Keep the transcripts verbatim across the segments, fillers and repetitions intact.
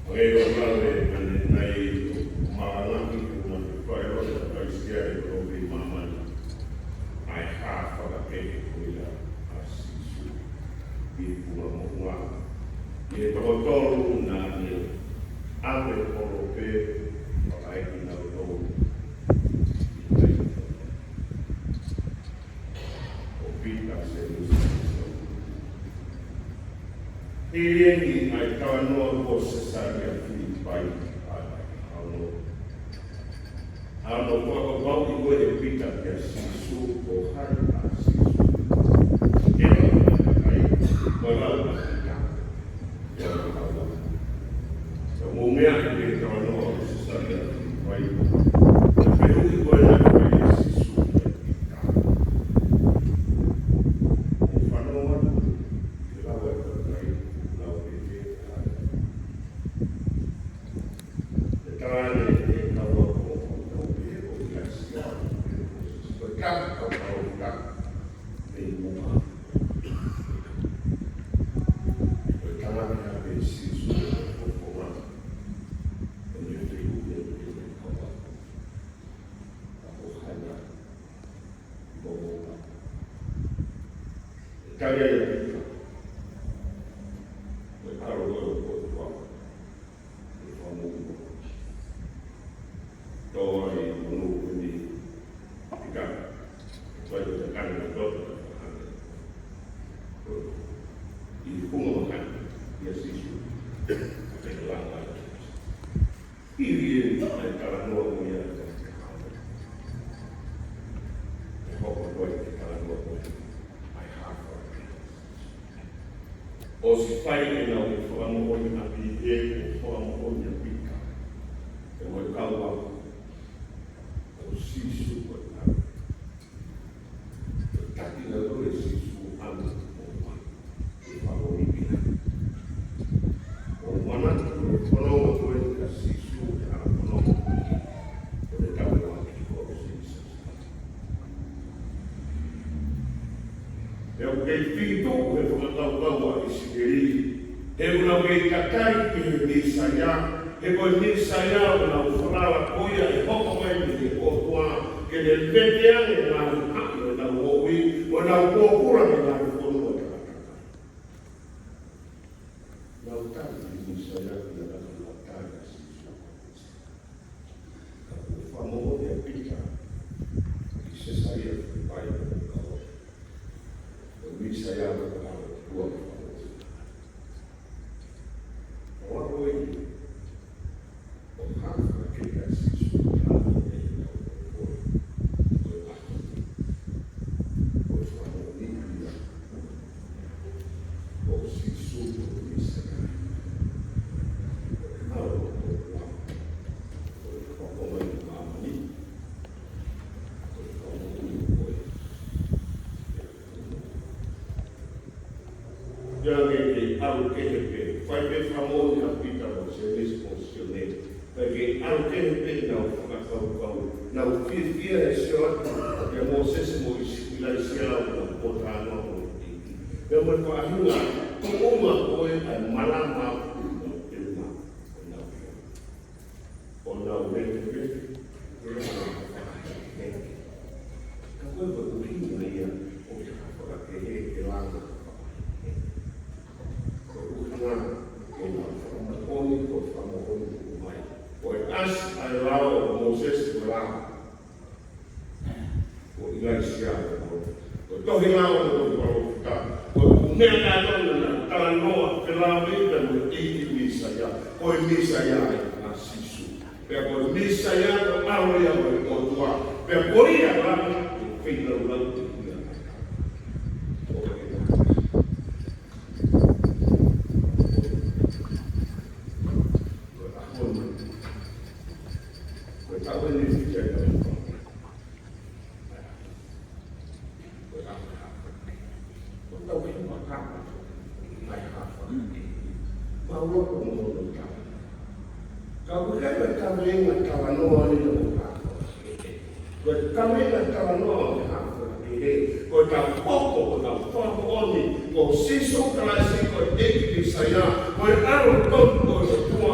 Ko e ʻoku lave ʻanenai ʻo malanga ki he ngaahi fai ʻo e Kalaisi ʻi he kolope ʻi māmani. ʻA e hā fakakehe ko ia ʻa Sīsū ʻi he funga moʻunga. ʻI he toko tolu naʻa ne ʻave kolope, fakaekinautolu ʻi he ʻo Pita, Sēmisi, Sīsū. Hili eni ʻa e talanoa ko Sesalia Filipai, ʻa e ono. ʻA e ono, fakapapauʻi ko e Pita kia Sīsū, ko hai ʻa Sīsū. ʻE lau ʻa e kakai, ko e lau ʻa Pita. Ka mou meaʻi pē talanoa ʻo Sesalia Filipai. Ka fehuʻi ko ē naʻe fai ʻe Sīsū kia Pita. Mou fanongo atu ki he lau ʻa e kakai, lau pē ke ʻai. Pea talaange ʻe he kau ako, ʻo tau pehē ko ia sia, ko e kau ako, mei muʻa. Ko e tangata pē Sīsū ʻo ko ʻene fehuʻi ʻe he kau ako. Ko hai ʻa Sīsū. Tali ʻa Pita. Ko e ʻAlo ko ē ʻo e ʻOtua. Ko e Fakamoʻui. Tō ai ʻa e monū ko eni ʻi ka. Ko e tō ai ʻa e kani ʻo e tō ai ʻa e kani. ʻI he funga makani, ʻia Sīsū. Ko e langa. Hili eni ʻa e talanoa ko ia. ʻE hoko atu ai ki he talanoa ko ia. ʻA e hā fakakehe. ʻOsi fai ʻenau fakamoʻoni ʻa Pita, ʻo fakamoʻoni ʻa Pita. ʻE mo e kau ako. ʻO Sīsū ko e ʻAlo. Taki na lo e Sīsū ʻAlo mo ʻAlo. ʻE fakamoʻoni Pita. ʻO manatu ko e fononga ko ē kia Sīsū, ʻa e fononga ko ē. Ko e tau ʻa e ko Sīsū. Pea ʻoku kei fihituʻu he fakakaukau ʻa ʻIsileli, he ʻoku nau kei tatali ki he Mīsaia, he ko e Mīsaia ʻoku nau falala ko ia ʻe hoko mai mei he ʻOtua, ke ne vete ange ʻa e ngaahi haʻi ʻo ʻenau moʻui, ʻo ʻenau pōpula mei he ngaahi fonua takatakai. Nau tali ki he Mīsaia, ʻi he ʻaho nau tali ʻa Sīsū. Ka kuo fakamoʻoni ʻa Pita, ʻi Sesalia Filipai ʻo kau. Ko e Mīsaia ko e ʻAlo ʻo e ʻOtua. ʻO ako eni, ʻo hā fakakehe ʻa Sīsū, ʻa e ʻAlo ʻo e ʻOtua. Ko e ʻAlo. Ko e fakamoʻoni ia. Ko Sīsū ko e Mīsaia. Ko e ʻAlo ʻo e ʻOtua. Ko e Fakamoʻui ʻi māmani. Ko e Fakamoʻui ko ē. Ia nge ke ʻalu kehe pē. Fai pē fakamoʻoni ʻa Pita mo Sēmisi mo Sione. Pea ke ʻalu kehe pē ʻenau fakakaukau, nau fiefia he sio atu kia Mōsese mo ʻIsi-, ʻIlaisiā ʻo nau pōtalanoa mo e ʻEiki. Pea mo e faʻahinga tuʻunga ko ē ʻa e malanga ʻoku nau teunga ʻo nau fia. ʻO nau lele pē, ʻo nau fakahehe. Ka ko e ʻuhinga ia ʻo e fakakehe ke langa fakahehe. Ko e ʻuhinga ke nau fakamoʻoni, ko e fakamoʻoni ʻoku mai. Ko e ʻasi ʻa e lao ʻo Mōsese ko e lao. Ko ʻIlaisiā ko e lao. Ko e tohi lao ʻo e tohi palōfita. Ko e meʻa kātoa naʻe talanoa, ke lao mai pea mo e ʻEiki Mīsaia. Ko e Mīsaia ʻa Sīsū. Pea ko e Mīsaia ko e ʻAlo ia ʻo e ʻOtua. Pea ko ia lava ke feilaulau ʻi he ʻaho. Ko e Ka ʻoku ʻikai ko e kaveinga talanoa ʻeni ʻo e hā fakakehe. Ko e kaveinga talanoa ʻo e hā fakakehe, ko ʻetau hoko, ko ʻetau fakamoʻoni, ko Sīsū Kalaisi, ko e ʻEiki Mīsaia, ko e ʻAlo tonu ʻo e ʻOtua,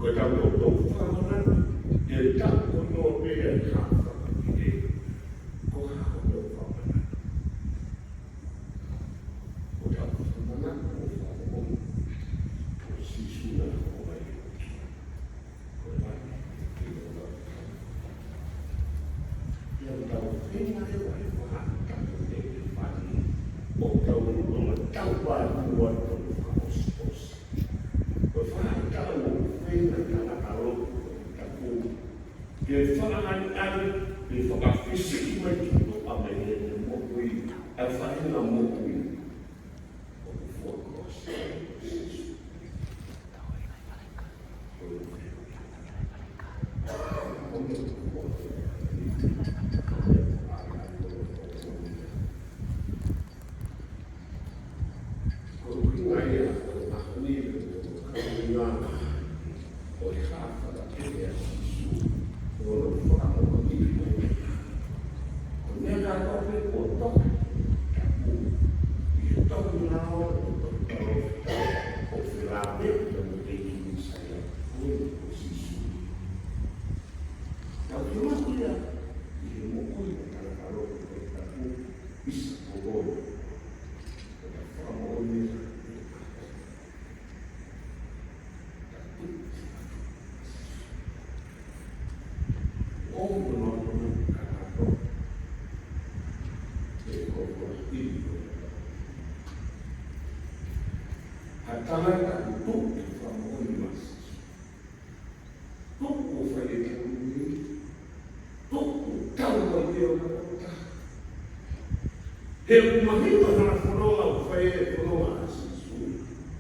Ko ʻetau toutou fakamanatu, ʻe taʻu kotoa pē ʻa e haʻa fakapē, ko e hā hotau fakamanatu? Ko ʻetau fakamanatu ʻo fakamoʻoni ko Sīsū naʻe hoko mai. Ko e lahi ke ʻoua. Ia tau feinga he vahe fakatapu ʻEpifani, ʻo tau lolotonga tau pātū atu ʻo fakaʻosiʻosi. Ko e fakatapu ʻo feinga tangata lotu ʻo tapu ke fakaʻaliʻali, ke fakafisiki mai ki tuʻa mei heʻene moʻui, ʻa e faʻahinga moʻui ʻoku fuakava ʻe Sīsū. Ko e ʻuhinga ia ʻo e mahani, ko e ʻuhinga ʻo e haʻa fakapē ʻa Sīsū, ʻo ne fakamoʻoniʻi mai. Ko e meʻa kotoa pē kuo tohi, tapu, ʻi he tohi lao, ʻo e tohi palōfita, ʻo felāveʻi mo e ʻEiki Mīsaia, ko e, ko Sīsū. Tau fiemaʻu ia, ʻi he moʻui ʻo e tangata lotu ʻo tapu, ʻisa ko koe. Ko e fakamoʻoni ia. Ha tangata ʻoku tuʻu ke fakamoʻoni mai. Tuʻu ʻo fai e tau ni. Tuʻu ʻo tau mai pē ʻo na kota. He ʻoku mahino hana fononga ʻo fai e fononga ʻa Sīsū.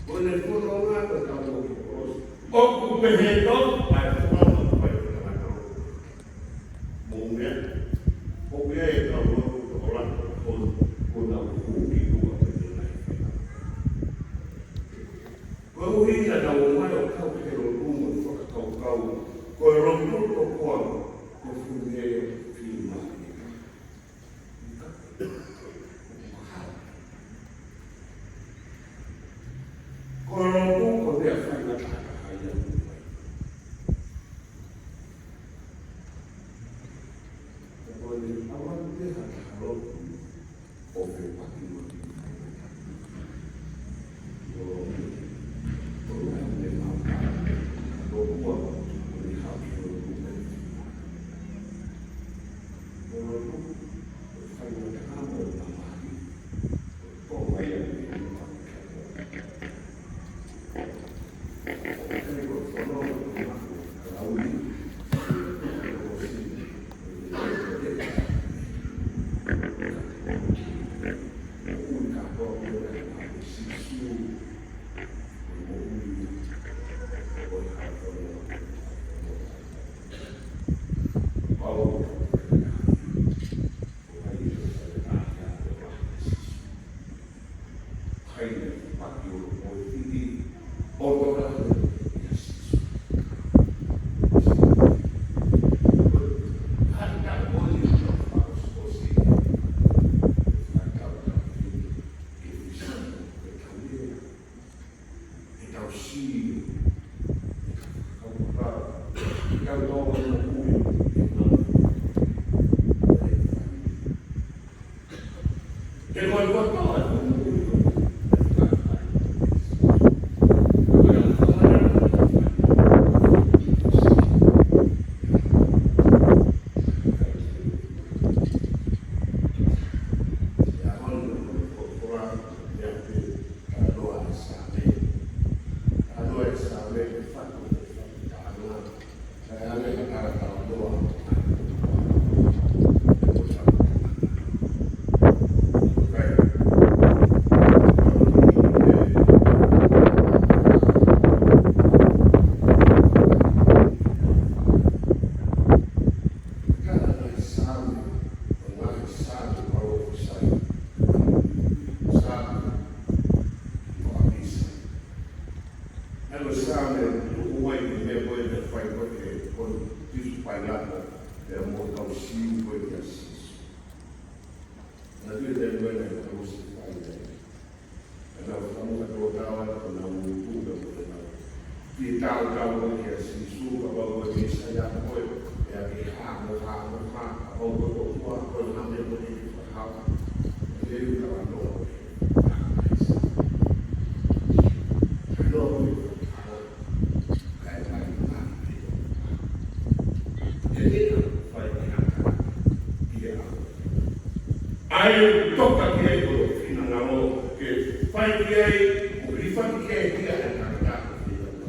Ko ʻene fononga ko e tau ʻo ki kolosi. ʻOku pehē tofu ʻa e fononga ʻo fai e tangata lotu. Mou meʻa, ʻoku ʻi ai e tau lotu ʻo la ko, ko na ʻoku ki kua pē na. Ko e ʻuhinga naʻa nau ō mai ʻo kau he lotu mo fakakaukau, ko e lotu tokua, ko e fuʻu meʻa ia ʻoku fiemaʻu. Ko e lotu ko e meʻa faingataʻa ia. Ko e ʻalu atu pē ha taha lotu ʻo fepaki mo e Naʻe ʻi ai e Saame ʻoku tuku mai ki he meʻa ko ē naʻe fai ko ē ʻe Ponitisi Pailato, pea mo e kau Siu ko ē kia Sīsū. Naʻe tuʻu e taimi ko ē naʻe kau Siu Pailato. Naʻa nau fakamuʻa tō tau atu ko ʻenau ngutu pea mo ʻenau fie tautau ko ē kia Sīsū. ʻOku ʻOtua ko e hā meʻa ʻoku ke fakahā? Lelei ka ʻoku ʻi ai ha meʻa. Ka ʻoku ʻi ai ha meʻa. ʻA e meʻa ʻoku fai ʻe he ʻOtua. ʻA ia ʻoku toka ki ai hono finangalo ke fai ki ai, ʻo hilifaki ki ai ʻa e tangata ko e finangalo.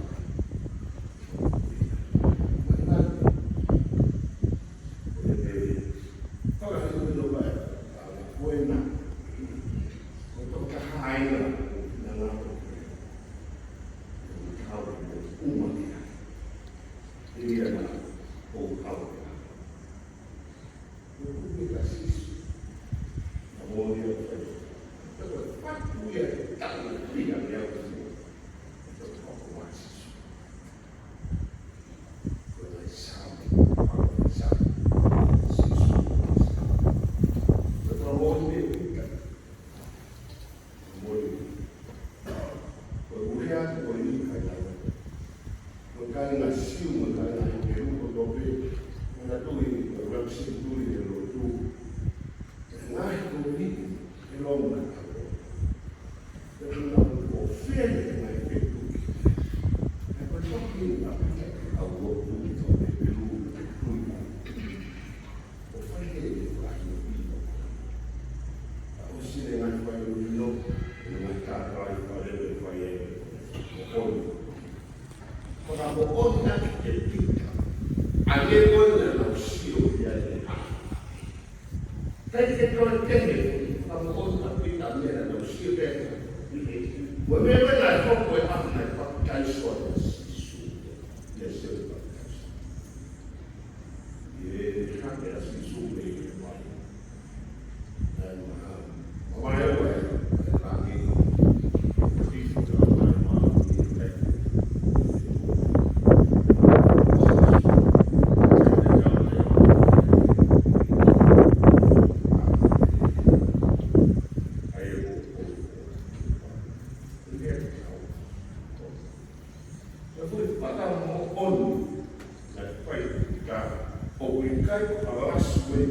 Fakamoʻoni ʻaki ʻe Pita ʻa e meʻa ko ē naʻa nau sio ki ai ʻe he ʻAlo. Kae ke toe kehe, fakamoʻoni ʻa Pita ʻa e meʻa naʻa nau sio ki ai. Ko e meʻa ko ē naʻe hoko he ʻaho naʻe papitaiso ai ʻa Sīsū. ʻIo, Sīsū papitaiso. ʻIo, hake ʻa Sīsū mei he vai. Ko e foʻi fakamoʻoni naʻe fai ʻe Pita, ʻoku ʻikai ko ha lasu ē.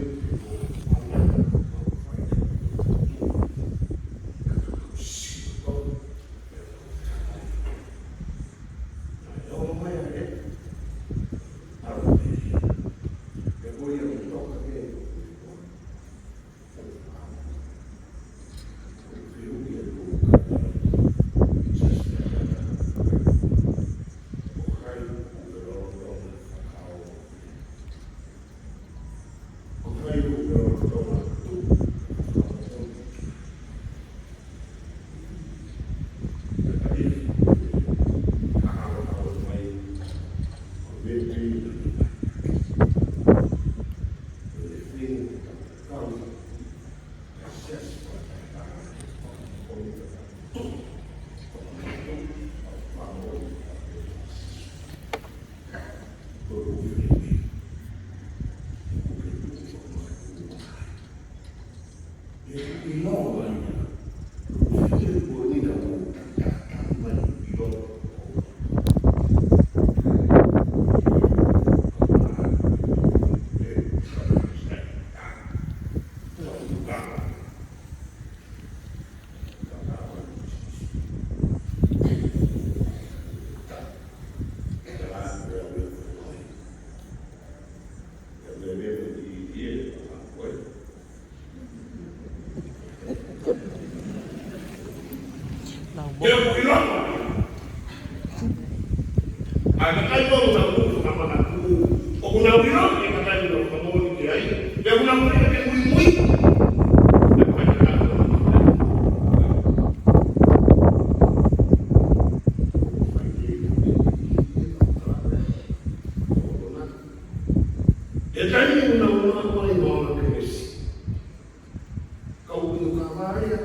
Ka ʻoku ʻi ai ha kaveinga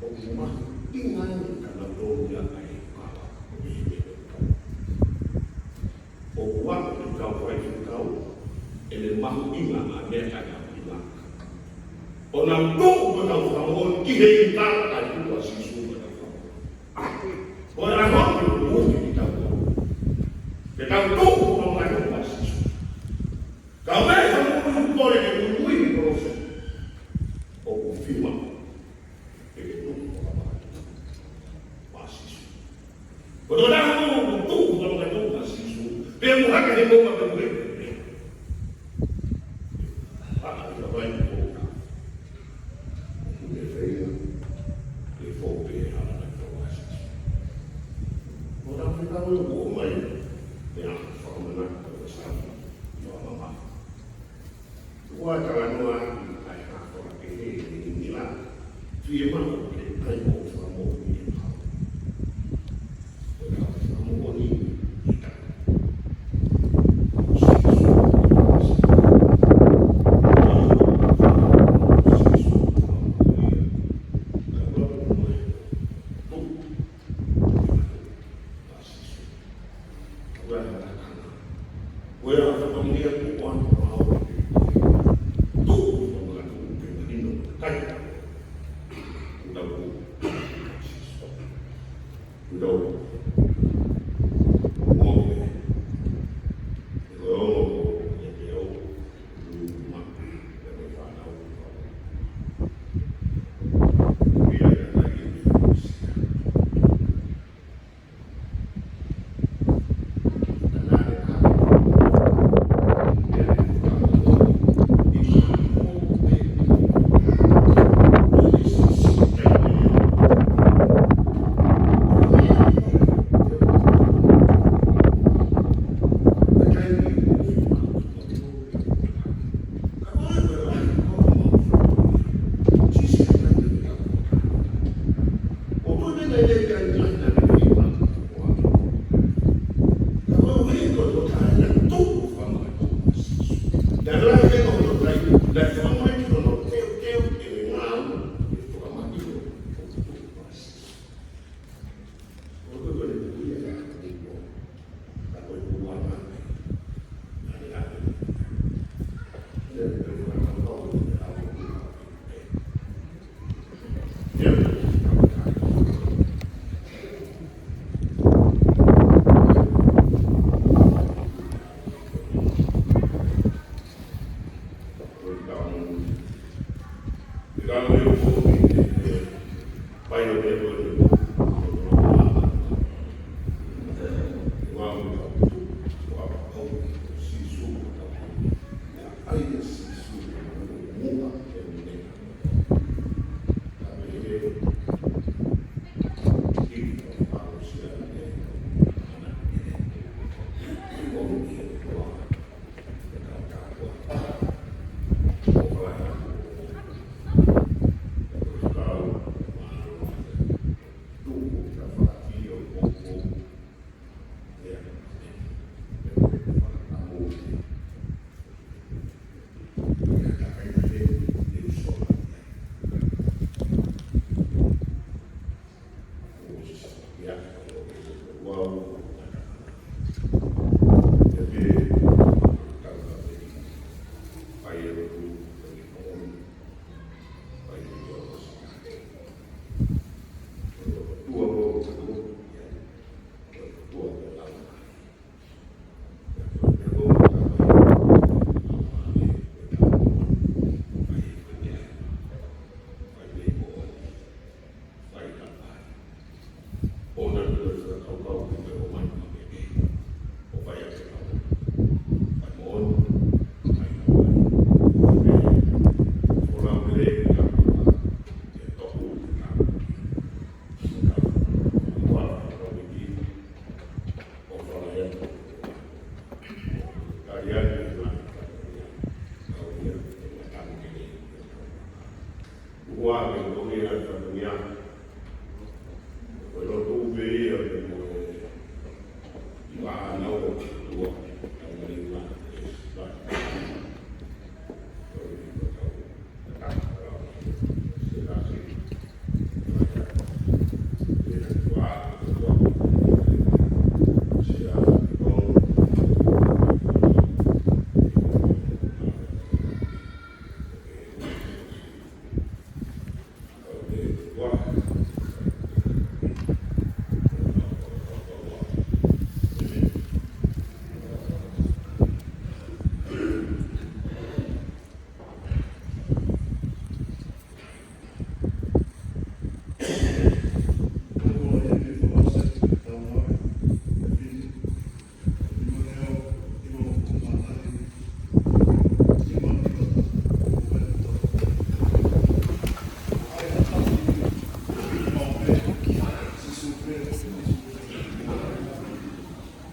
ʻoku mahuʻinga ʻi he kau tōʻonga ʻa e kala. ʻOku ʻi ai e kau faifekau, ʻene mahuʻinga ʻa e meʻa ʻa e mahuʻinga. ʻO nau tuʻu mo nau fakamoʻoni ki he ʻi kala ʻa e tuʻu ʻa Sīsū mo nau fakamoʻoni. ʻO nau hoki ʻo uki ki tau. Ke tau tuʻu mo nau fakamoʻoni ʻa Sīsū. Ka ʻi ai ha moʻui ʻoku pole ke ui Haka he mou ma ka mui. Haka he mou ma ka mui. Mou ke feia, ke fou pē hala na ka wasi. Mou na fika mou ko mai, te a fakamanatu ko sa, ʻio mama. Ua talanoa ʻi ai ha fakakehe ʻi he nila. Fiemaʻu ke ʻai ʻo fakamoʻoni ʻe pau. Ko e fakamoʻoni ʻi taku.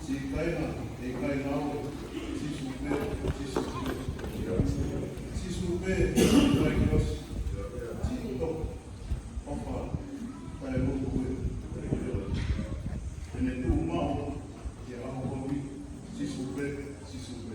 Siʻi kāinga, ʻe kāinga ʻoe, Sīsū pē, Sīsū pē. Sīsū pē, ʻikai ke ʻosi. Siʻi toʻa, ʻofa, kae lotu koe. Te ne tuʻu maʻu, ʻi he ʻaho kovi, Sīsū pē, Sīsū pē.